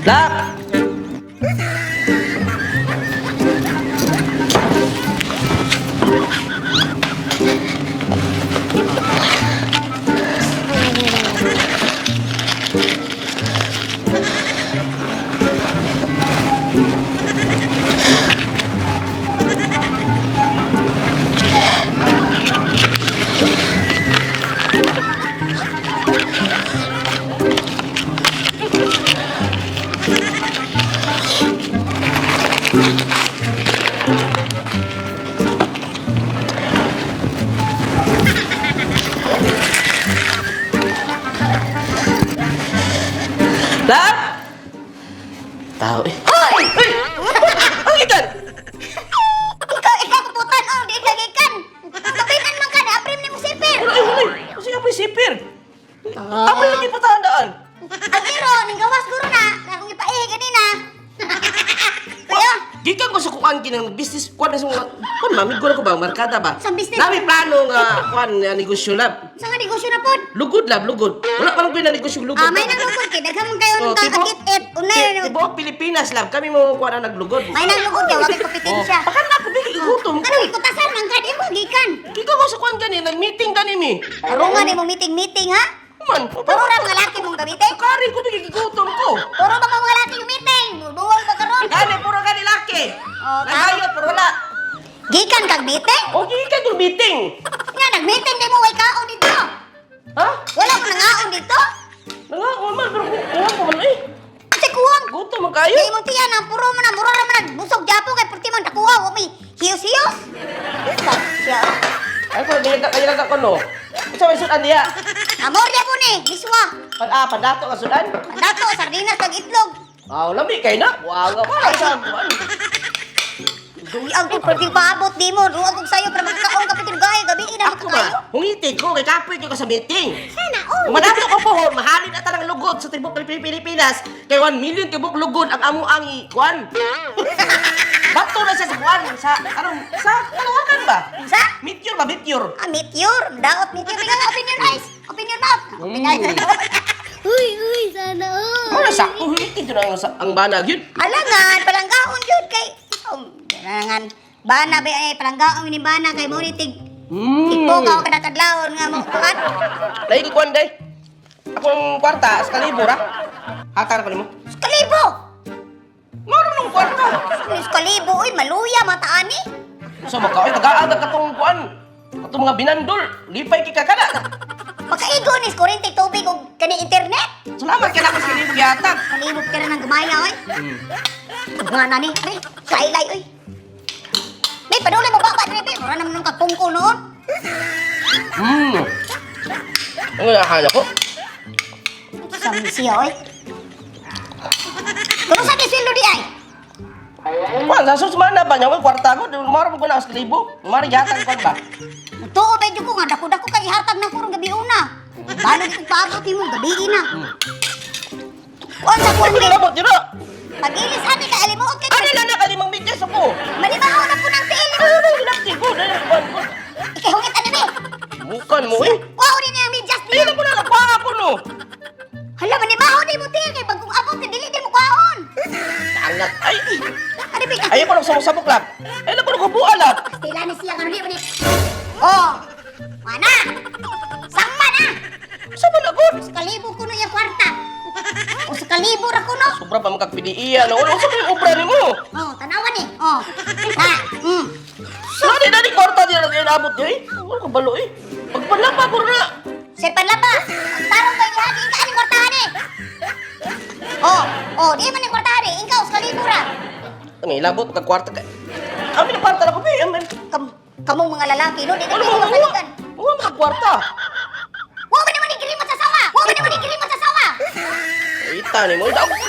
Lak! Lak! Tao eh. Hoy! Ay! Ang ikan! Ikaw, ikaw kuputan, oh, di ka gikan. Kapinan man ka na, aprim ni mo sipir. Wala, ay, wala. Kasi nga pa sipir. Ako lagi patandaan. Ang iro, ning gawas guro na, na akong ipaihi ganina. Kayo, Gikan ko sa kuan kinang business kuan na sa mga kuan mami ko ba markada ba? Sa business? Nami plano nga kuan nga negosyo lab. sa nga negosyo na pod. Lugod lab, lugod. Wala pa lang ko na negosyo lugod. Ah, may nang lugod kay daghan man kayo Oh, ng kakakit-it. Unay, Tibuok Pilipinas lab, kami mo kuan na naglugod. may nang lugod kay wa kay kompetensya. Baka na ako bigay gutom ko. Kanang ikutasan man ka di mo gikan. Gikan ko sa kuan gani nag-meeting gani mi. Tarungan ni mo meeting-meeting ha? Man, Puro ra mga laki mong gamitin. Kari ko bigay gutom ko. Puro ba mga laki yung meeting? Buwang ba karon? Gani puro gani laki. Oh, Nagayot pero wala. Gikan kag meeting? O gikan ko meeting. Nga nag-meeting di mo way kaon dito. Ha? Wala mo nangaon dito? Nangaon man pero kuwan ko man eh. Kasi kuwang. Gutom man kayo. Kay imong tiyan ang puro mo na mura ra man busog japo kay purti man dakuha wa may hiyos-hiyos. Sa siya. Ay ko ginata kayo lang ko no. Unsa may sudan diya? Amor ya po ni, miswa. Pag ah, padato ka sudan. Dato sardinas kag itlog. Ah, lami kay na. Wow, nga wala sa kuan. Duyan ko pwede paabot di mo. Duwag kog sayo para magkaon ka pitin gay gabi na Ako ba? makakayo. Hungiti ko kay kapoy ko sa meeting. Sana all. Kung madato ko pohon, mahalin ata ng lugod sa tibok ng Pilipinas. Kay 1 million tibok lugod ang amo ang kuan. Bato na siya sa kuan sa anong sa kalawakan ba? Sa? Meteor ba meteor? Ah, meteor. Daot meteor. Tingnan open your eyes. Open your mouth. Open your eyes. Uy, uy, sana all. Wala sakto hungiti jud ang banag yun. Alangan, palanggaon jud kay alangan. Bana ba eh palanggaon ni bana kay mo ni tig Ipogaw kada kadlawon nga mo kuan. Dai ko kuan day. Akong kwarta sa kalibo ra. Hatag ko nimo. Kalibo. Maro nung kwarta. Sus kalibo oy maluya mataani. Sa maka ay tagaan ka katong kuan. Katong mga binandol, lipay kay kakana. Makaigo ni kuryente tubig og kani internet. Salamat kay nako sa kalibo gihatag. Kalibo ka na ng gamaya oy. Nga na ni, ay, sailay oy. May padulay mo baba dre be, mura naman nung kagpungko noon. Ang akala ko. Sa siya oy. Kuno sa sweldo di ay. Kuan sa sus mana ba nya kwarta ko, maro ko na sa kalibo. Maro gihatag kuan ba. Tuo ba jud ko nga dako-dako kay ihatag na kurong gabi una. Balog kong paabot nimo gabi na. Kuan sa kuan Ay, kay labot dira. Pag-ilis ate kay alimuot kay Ano lang na kalimang medyas ako. Malimaho na po ng tiil. Ano na ginapti ko dahil kuan ko. Ikahungit ano be? Bukan mo eh. Wow ni niya medyas Ay, niya. alam ko na nakuha ako no. Hala manimaho ni mo tiil kay bagong abot ni dili di mo kuhaon. Tangat. Ay, Ano be? ayaw ko nang samok-samok lang. Ay, alam ko nang kubuan lang. Pastila ni siya karon di mo ni. Oh. Mana? Sangma na. Sa man agod? Sa kalibo ko no iya kwarta. O sa kalibo ra ko no. Sobra pa makagpidiiya no. Ano sa may obra nimo? Oh, tanawan ni. Oh. Ha. Nani nani kwarta di na inabot di eh. Wala ka balo eh. Pagpanlapa ko na. Sa panlaba. Ang tarong kay ihagi ka aning kwartahan eh. Oh, oh, di man ning kwartahan eh. Ikaw sa kalibo ra. Ang ilabot kag kwarta ka. Kami na kwarta na ko be. Amen. Kamong mga lalaki no, di Ano ka mo? masaligan. Wala ka kwarta. Wa man naman ni gilimot sa sawa. Wa man naman ni gilimot sa sawa. Ita ni mo.